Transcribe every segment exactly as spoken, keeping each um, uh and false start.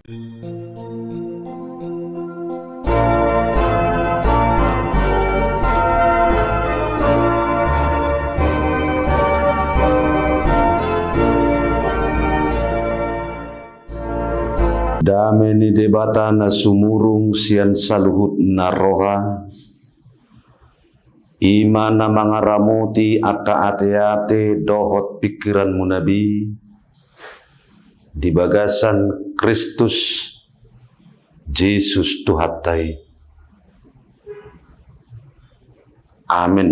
Dame ni Debata na sumurung sian saluhut na roha, i ma na mangaramoti angka ateate dohot pingkiranmuna be di bagasan Kristus Jesus Tuhanta i. Amen.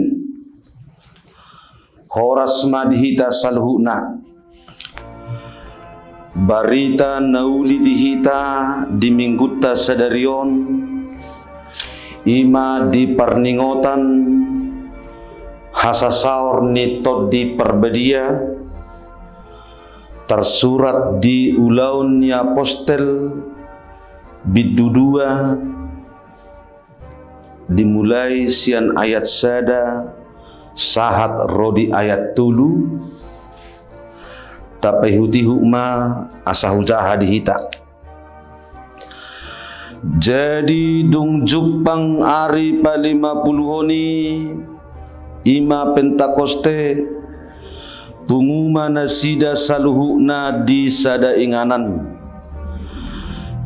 Horas ma di hita saluhutna. Barita na uli di hita di minggunta sadari on, i ma di parningotan hasasaor ni Tondi Parbadia, tarsurat di Ulaon ni Apostel, bindu dua, dimulai sian ayat sada sahat ro di ayat tolu. Tapaihutihut ma asa hujaha di hita. Jadi dung jumpang ari palimapuluhon i, i ma Pentakoste, pungu ma nasida saluhutna di sada inganan.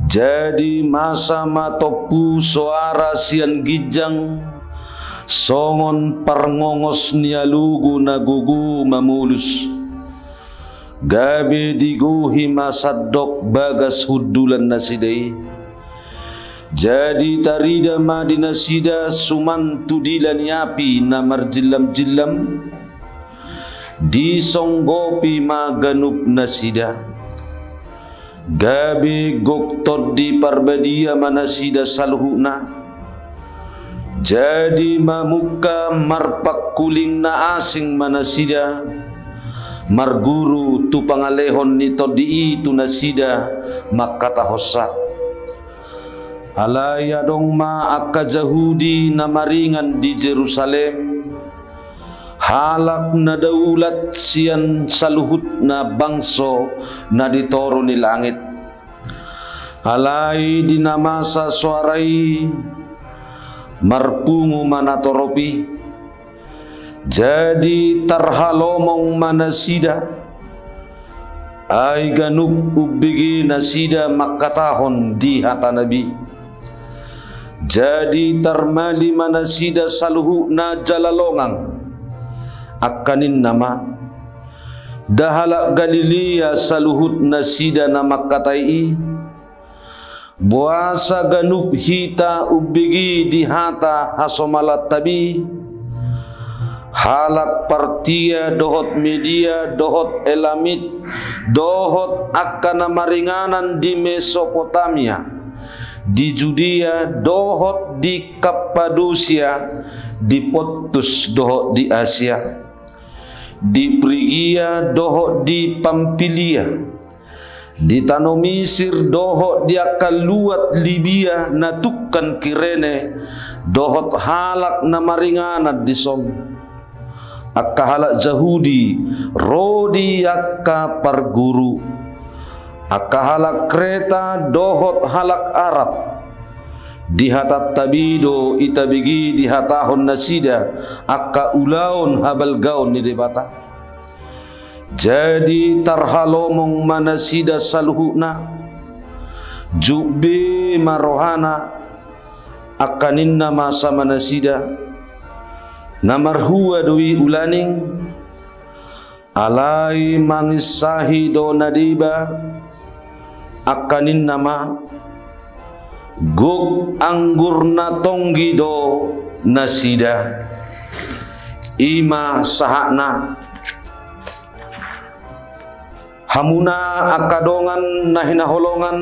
Jadi masa ma tompu soara sian ginjang, songon parngongos ni alogo na gogo mamolus. Gabe digohi ma sandok bagas hundulan nasida i. Jadi tarida ma di nasida suman tu dila ni api na marjillamjillam, disonggopi ma ganup nasida. Gabe gok Tondi Parbadia ma nasida saluhutna. Jadi mamungka marpangkuling na asing ma nasida, marguru tu pangalehon ni Tondi i tu nasida, mangkatahonsa: Alai adong ma angka Jahudi na maringan di Jerusalem, halak na daulat sian saluhutna bangso na di toru ni langit. Alai di na masa soara i marpungu ma natorop i. Jadi tarhalomong ma nasida, ai ganup umbege nasida mangkatahon di hatana be. Jadi tarmali ma nasida saluhutna jala longang, angka ninna ma: Nda halak Galilea saluhut nasida na mangkatai i? Boasa ganup hita umbege di hata hasomalanta be? Halak Partia dohot Media dohot Elamit, dohot angka na maringanan di Mesopotamia, di Judea dohot di Kapadosia, di Pontus dohot di Asia, di Prigia dohot di Pampilia, di tano Misir dohot di angka luat Libia na tungkan Kirene, dohot halak na maringanan dison, angka halak Jahudi ro di angka parguru, angka halak Kreta dohot halak Arab. Di hatanta be do itabege dihatahon nasida angka ulaon habalgaon ni Debata. Jadi tarhalomong ma nasida saluhutna. Jut be ma rohana, angka ninna ma sama nasida: Na marhua do i ulaning? Alai manginsahi do na deba, angka ninna ma: Gok anggur na tonggi do nasida. I ma sahatna. Hamuna angka dongan na hinaholongan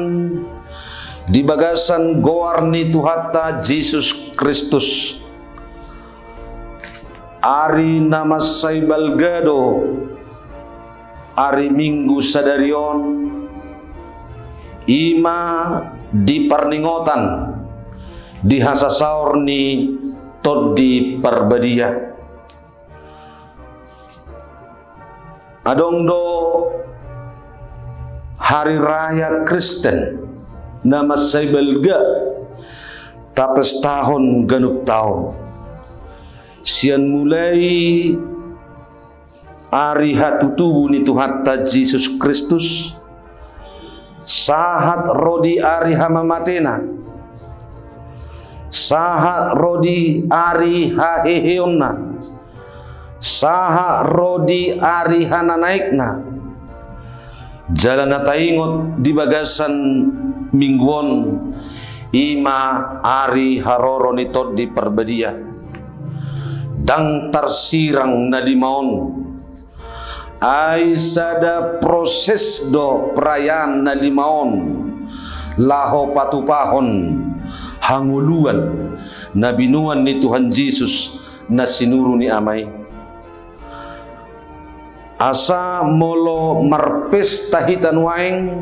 di bagasan goar ni Tuhanta Jesus Kristus, ari na mansai balga do ari Minggu sadari on, i ma di parningotan di hasasaor ni Tondi Parbadia. Adong do hari raya Kristen na mansai balga tapestahon ganup taon. Sian mulai ari hatutubu ni Tuhanta Jesus Kristus, sahat ro di ari hamamatena, sahat ro di ari haheheonna, sahat ro di ari hananaekna. Jala na taingot di bagasan minggu on, i ma ari haroro ni Tondi Parbadia. Ndang tarsirang na lima on. Ai sada proses do perayaan na lima on laho patupahon hangoluan na binoan ni Tuhan Jesus na sinuru ni Ama i. Asa molo marpesta hita nuaeng,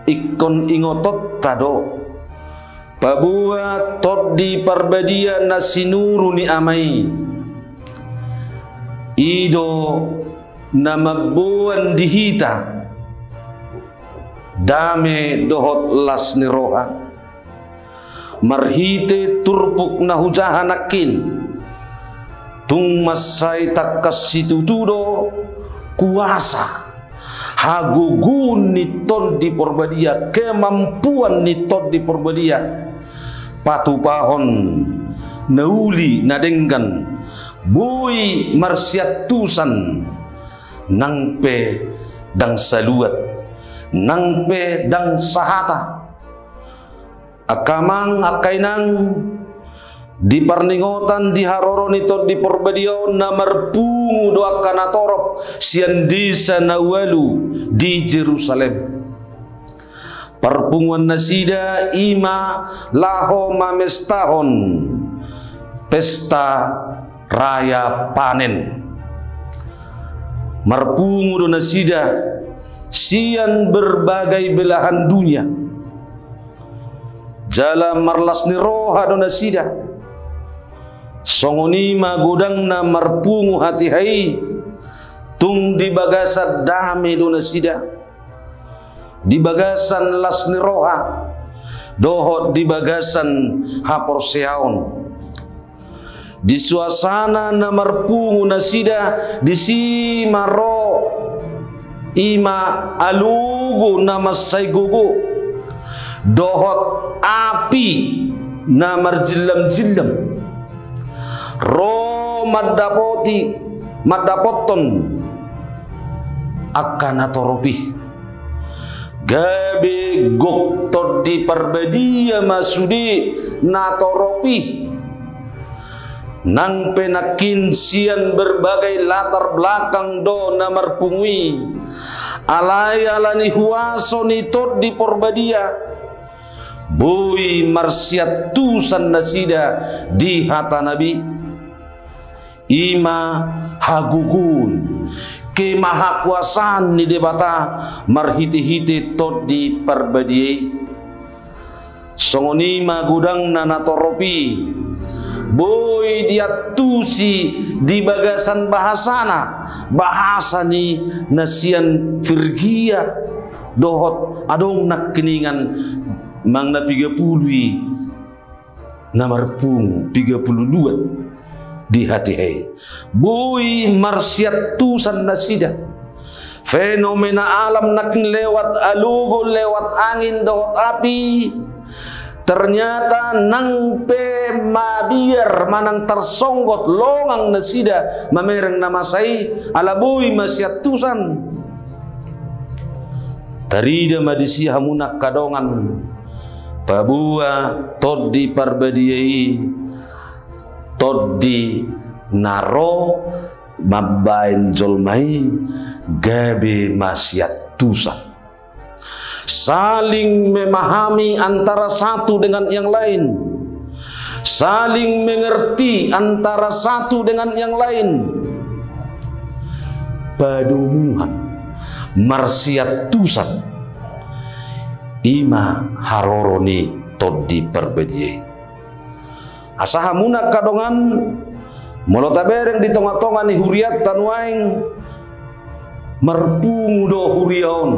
ingkon ingotonta do paboa Tondi Parbadia na sinuru ni Ama i. I do na mamboan di hita dame dohot las ni roha. Marhite turpuk na hujaha nangkin, tung mansai tangkas situtu do kuasa, hagogoon ni Tondi Parbadia, kemampuan ni Tondi Parbadia patupahon na uli na denggan, boi marsiantusan, nang pe ndang saluat, nang pe ndang sahata. Angka amang, angka inang, di parningotan di haroro ni Tondi Parbadia on na marpungu do angka natorop sian desa na ualu di Jerusalem. Parpunguan nasida i ma laho mamestahon pesta raya panen. Marpungu do nasida sian berbagai belahan dunia. Jala marlas ni roha do nasida. Songon i ma godangna marpungu hatiha i, tung di bagasan dame do nasida, di bagasan las ni roha, dohot di bagasan haporseaon. Di suasana na marpungu nasida, disi ma ro i ma alogo na mansai gogo dohot api na marjillam-jillam. Ro mandapoti, mandapothon angka natorop i. Gabe gok Tondi Parbadia ma sude natorop i. Nang pe nangkin sian berbagai latar belakang do na marpungu i, alai ala ni huaso ni Tondi Parbadia, boi marsiantusan nasida di hata na be. I ma hagogoon, kemahakuasaan ni Debata marhite-hite Tondi Parbadia i. Songon i ma godangna natorop i, boi diantusi di bagasan bahasana, bahasa ni na sian Frigia, dohot adong nangkiningan manang na piga pulu i na marpungu, piga pulu luat di hatiha i. Boi marsiantusan nasida. Fenomena alam nangkin lewat alogo, lewat angin dohot api. Ternyata nang pe mabiar manang tarsonggot longang nasida mamereng na masa i, ala boi masiantusan. Tarida ma disi hamuna angka dongan, paboa Tondi Parbadia i tondi na ro mambaen jolma i gabe masiantusan. Saling memahami antara satu dengan yang lain. Saling mengerti antara satu dengan yang lain. Padomuhan, marsiantusan. I ma haroro ni Tondi Parbadia i. Asa hamuna angka dongan, molo tabereng di tonga-tonga ni hurianta nuaeng, marpungu do huria on.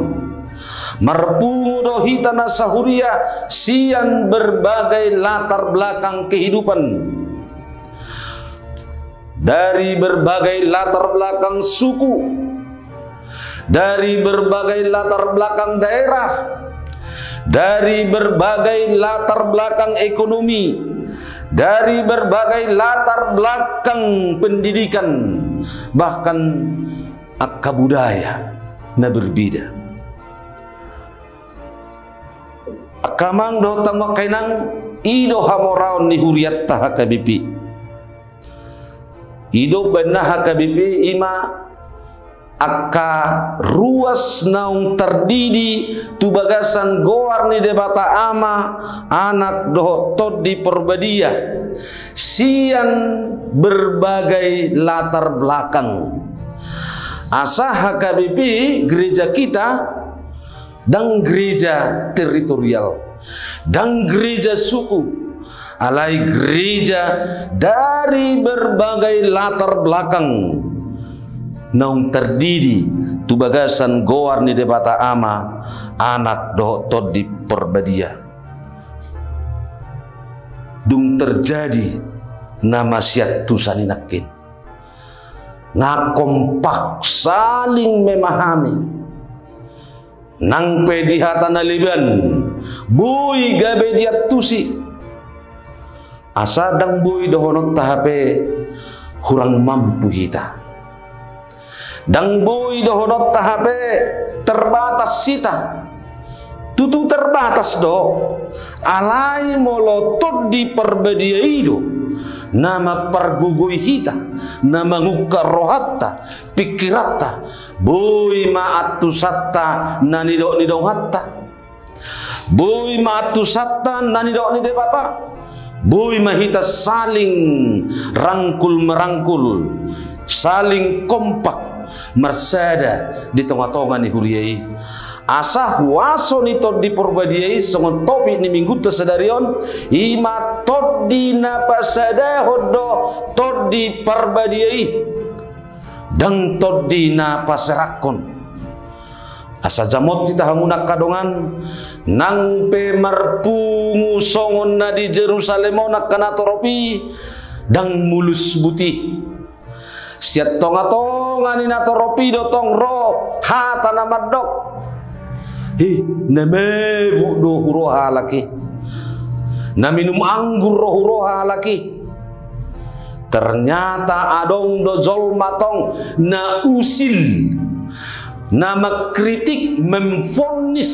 Marpungu do hita na sahuria sian berbagai latar belakang kehidupan. Dari berbagai latar belakang suku, dari berbagai latar belakang daerah, dari berbagai latar belakang ekonomi, dari berbagai latar belakang pendidikan, bahkan angka budaya na berbeda. Angka amang dohot hamu angka inang, i do hamoraon ni hurianta H K B P. I do umbahen na H K B P i ma angka ruas naung tardidi tu bagasan goar ni Debata Ama, Anak dohot Tondi Porbadia sian berbagai latar belakang. Asa H K B P gereja kita ndang gereja teritorial, ndang gereja suku, alai gereja dari berbagai latar belakang naung tardidi tu bagasan goar ni Debata Ama, Anak dohot Tondi Porbadia. Dung terjadi na masiantusan i nangkin, nga kompak, saling memahami. Nang pe di hata na leban boi gabe diantusi. Asa ndang boi dohononta hape hurang mampu hita. Ndang boi dohononta hape terbatas hita. Tutu terbatas do, alai molo Tondi Porbadia i do na mampargogoi hita, na mangungkap rohanta, pikiranta, boi ma antusanta na nidok ni donganta. Boi ma antusanta na nidok ni Debata. Boi ma hita saling rangkul merangkul, saling kompak marsada di tonga-tonga ni huria i. Asa huaso ni Tondi Porbadia i songon topik ni minggunta sadari on, i ma tondi na pasadahon do Tondi Porbadia i. Ndang tondi na paserakhon. Asa jamot hita hamu angka dongan, nang pe marpungu songon na di Jerusalem on angka natorop i, ndang mulus buti. Sian tonga-tonga ni natorop i do tong ro hata na mandok, "He, na mabuk do huroha halak i. Na minum anggur do huroha halak i." Ternyata adong do jolma tong na usil, na mengkritik, memvonis,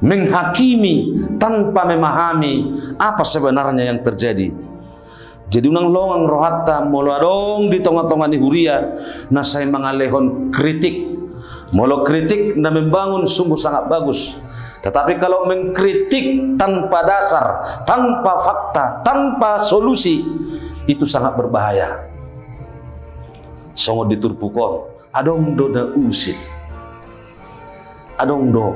menghakimi tanpa memahami apa sebenarnya yang terjadi. Jadi unang longang rohanta molo adong di tonga-tonga ni huria na sai mangalehon kritik. Molo kritik na membangun sungguh sangat bagus. Tetapi kalau mengkritik tanpa dasar, tanpa fakta, tanpa solusi, itu sangat berbahaya. Songon di turpuk on, adong do na usil. Adong do,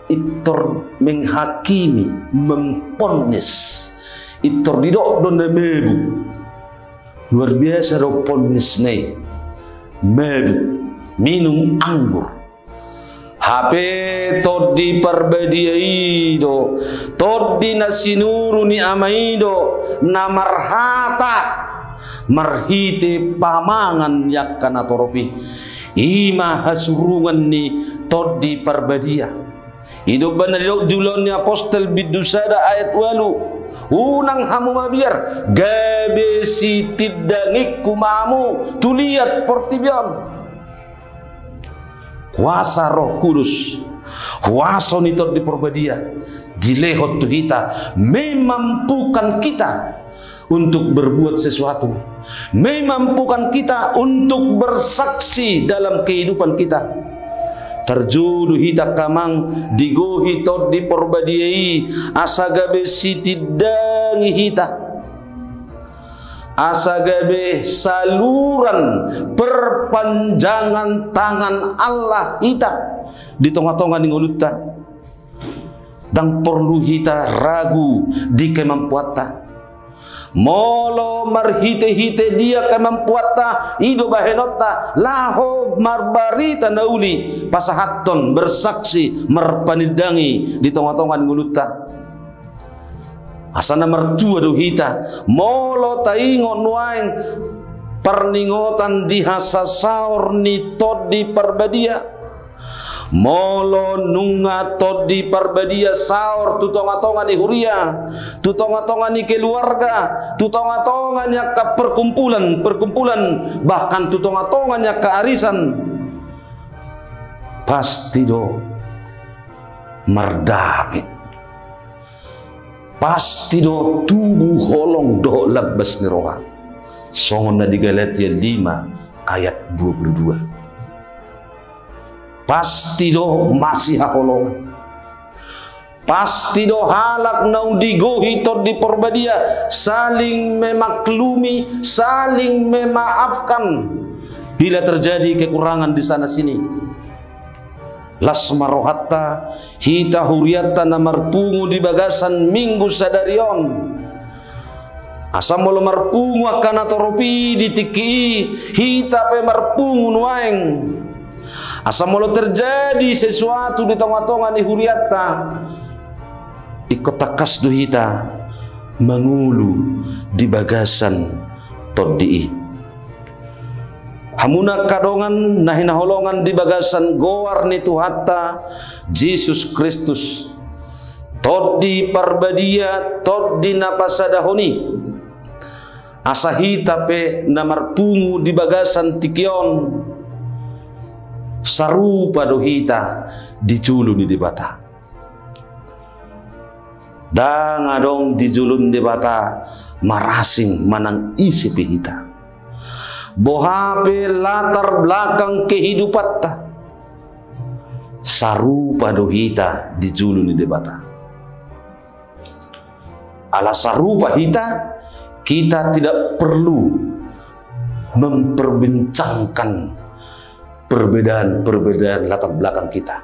pintor menghakimi, memvonis. Pintor didok do na mabuk. Luar biasa do vonisna i. Mabuk, minum anggur. Hape Tondi Porbadia i do tondi na sinuru ni Ama i do na marhata marhite pamangan ni angka natorop i. I ma hasurungan ni Tondi Porbadia. I do umbahen na didok di Ulaon ni Apostel bindu sada ayat ualu, "Unang hamu mabiar, gabe sitindangingku ma hamu tu liat portibi on." Kuasa Roh Kudus, huaso ni Tondi Porbadia, dilehon tu hita, memampukan kita untuk berbuat sesuatu, memampukan kita untuk bersaksi dalam kehidupan kita. Tarjodo hita angka amang, digohi Tondi Porbadia i, asa gabe sitindangi hita. Asa gabe saluran perpanjangan tangan Allah hita di tonga-tonga ni ngolunta. Ndang porlu hita ragu di kemampuanta. Molo marhite-hite dia kemampuanta, i do bahenonta laho marbarita na uli, pasahathon, bersaksi, marpanindangi di tonga-tonga ni ngolunta. Asa na martua do hita, molo taingot nuaeng parningotan di hasasaor ni Tondi Parbadia. Molo nunga Tondi Parbadia saor tu tonga-tonga ni huria, tu tonga-tonga ni keluarga, tu tonga-tonga ni angka perkumpulan, perkumpulan, bahkan tu tonga-tonga ni angka arisan, pasti do mardame. Pasti do tubu holong dohot lambas ni roha. Songon na di Galatia lima ayat dua puluh dua. Pasti do masihaholongan. Pasti do halak naung digohi Tondi Parbadia saling memaklumi, saling memaafkan bila terjadi kekurangan di sana sini. Las ma rohanta, hita hurianta na marpungu di bagasan minggu sadari on. Asa molo marpungu angka natorop i di tingki i, hita pe marpungu nuaeng. Asa molo terjadi sesuatu di tonga-tonga ni hurianta, ingkon tangkas do hita mangolu di bagasan Tondi i. Hamuna angka dongan na hinaholongan di bagasan goar ni Tuhanta Jesus Kristus, Tondi Parbadia, Tondi na pasadahon i. Asa hita pe na marpungu di bagasan tingki on, sarupa do hita di jolo ni Debata. Ndang adong di jolo ni Debata marasing manang ise pe hita. Boha pe latar belakang kehidupanta, sarupa do hita di jolo ni Debata. Ala sarupa hita, kita tidak perlu memperbincangkan perbedaan-perbedaan latar belakang kita.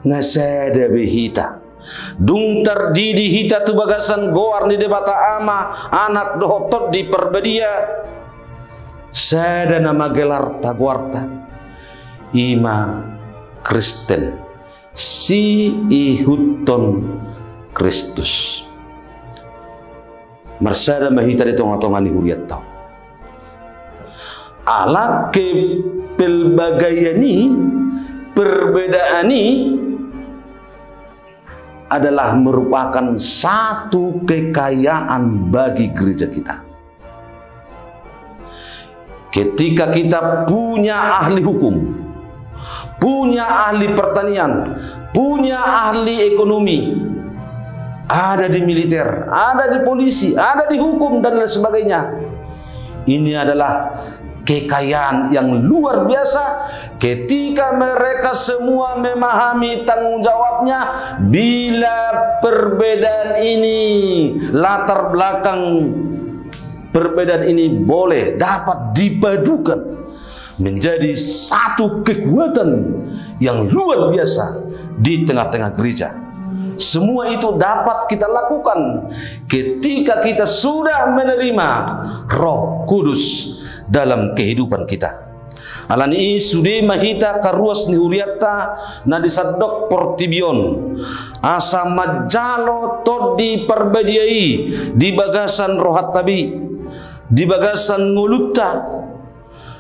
Nga sada be hita. Dung tardidi hita tu bagasan goar ni Debata Ama, Anak dohot Tondi Parbadia, sada nama gelarta, goarta, i ma Kristen, siihuthon Kristus. Marsada ma hita di tonga-tonga ni hurianta. Ala kepelbagaian i, perbedaan i adalah merupakan satu kekayaan bagi gereja kita. Ketika kita punya ahli hukum, punya ahli pertanian, punya ahli ekonomi, ada di militer, ada di polisi, ada di hukum, dan lain sebagainya. Ini adalah kekayaan yang luar biasa ketika mereka semua memahami tanggung jawabnya, bila perbedaan ini, latar belakang perbedaan ini boleh dapat dipadukan menjadi satu kekuatan yang luar biasa di tengah-tengah gereja. Semua itu dapat kita lakukan ketika kita sudah menerima Roh Kudus dalam kehidupan kita. Alani i sude ma hita karuas ni hurianta na di sandok portibi on, asa manjalo Tondi Parbadia i di bagasan rohanta be, di bagasan ngolunta.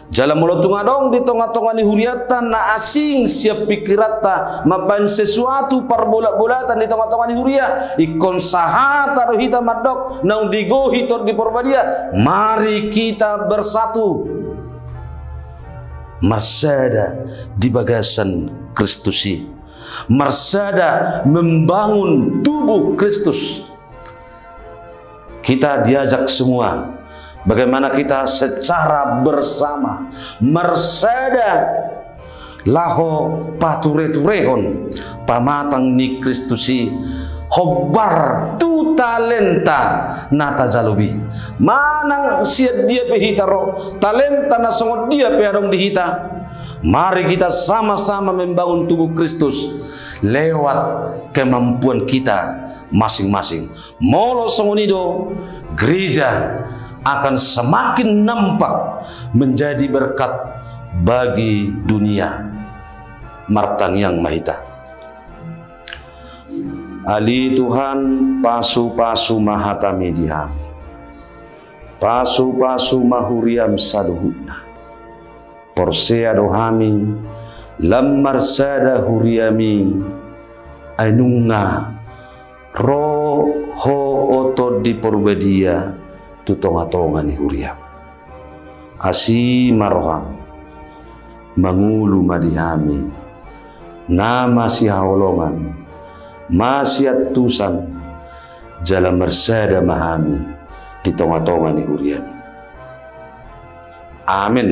Jala molo tung adong di tonga-tonga ni hurianta na asing sian pikiranta mambahen sesuatu parbolat-bolatan di tonga-tonga ni huria, ingkon sahata do hita mandok naung digohi Tondi Parbadia, mari kita bersatu. Marsada di bagasan Kristus i. Marsada membangun tubuh Kristus. Kita diajak semua, bagaimana kita secara bersama marsada laho pature-turehon pamatang ni Kristus i, hombar tu talenta na tajalo be. Manang sian dia pe hita ro, talenta na songon dia pe adong di hita, mari kita sama-sama membangun tubuh Kristus. lewat kemampuan kita masing-masing. Molo songon i do, gereja akan semakin nampak menjadi berkat bagi dunia. Martangiang ma hita. Ale Tuhan, pasu-pasu ma hataMi di hami. Pasu-pasu ma huriaM saluhutna. Porsea do hami, lam marsada huriaMi, ai nunga ro Ho, o Tondi Porbadia, tu tonga-tonga ni huriaM. Asi ma rohaM, mangolu ma di hami, na masihaholongan, masiantusan, jala marsada ma hami di tonga-tonga ni huriaMi. Amen.